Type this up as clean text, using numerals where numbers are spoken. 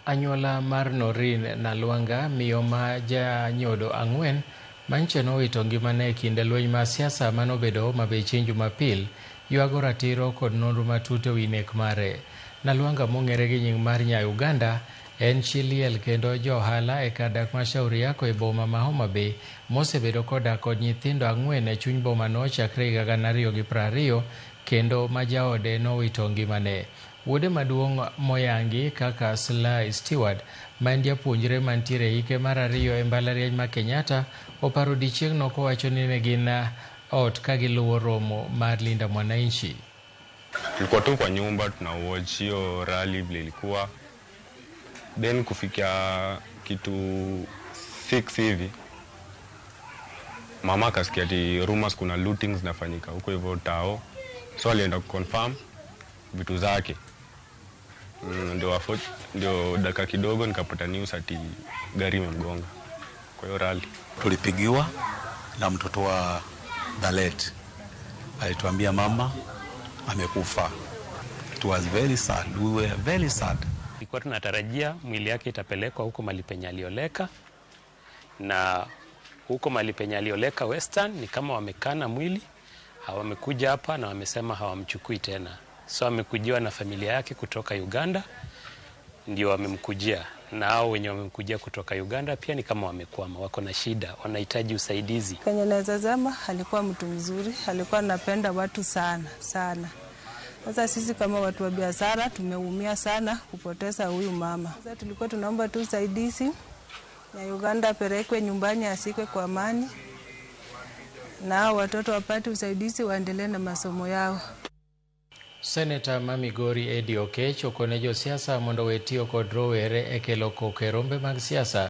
Anyuola mar Noreen Nalwanga, miyo ma janyodo 4 manyicha nowito ngimane e kinde lweny mar siasa manobedo Homa Bay chieng' Jumapil, ywago ratiro kod nonro matut ewi nek mare. Nalwanga mong'ere gi nying mar Nya Uganda en chi liel kendo ja ohala e kar dak ma Shauri Yako e boma ma Homa Bay mosebedo kodak kod nyithindo 4 e chuny bomano chakre higa 2020 kendo ma jaode nowito ngimane. Wuode maduong' moyangi kaka Sly Stewart ma en japuonjre mantiere e hike mar 2 e mbalariany ma Kenyatta oparo odiechieng'no kowacho ni ne gin ot ka giluwo romo mar Linda Mwananchi. Tulikuwa tu kwa nyumba tuna watch hiyo rally vile ilikuwa, then kufikia kitu 6 hivi mama akasikia ati rumors kuna lootings zinafanyika huko hivyo tao, so alienda kuconfirm vitu zake. Ndio dakika kidogo nikapata news ati gari imemgonga kwa hiyo rally. Tulipigiwa na mtoto wa Dalet, alituambia mama amekufa. It was very sad. We were very sad. Tulikuwa tunatarajia mwili yake itapelekwa huko mahali penye alioleka, na huko mahali penye alioleka Western ni kama wamekana mwili, hawamekuja hapa na wamesema hawamchukui tena. So amekujiwa na familia yake kutoka Uganda, ndio wamemkujia, na hao wenye wamemkujia kutoka Uganda pia ni kama wamekwama, wako na shida, wanahitaji usaidizi. Kenye naweza sema alikuwa mtu mzuri, alikuwa anapenda watu sana sana. Sasa sisi kama watu wa biashara tumeumia sana kupoteza huyu mama. Sasa tulikuwa tunaomba tu usaidizi na Uganda apelekwe nyumbani asikwe kwa amani, na hao watoto wapate usaidizi waendelee na masomo yao. Seneta ma Migori Eddie Okech okone josiasa mondo owe tiyo kod rowere e kelo koko e rombe mag siasa.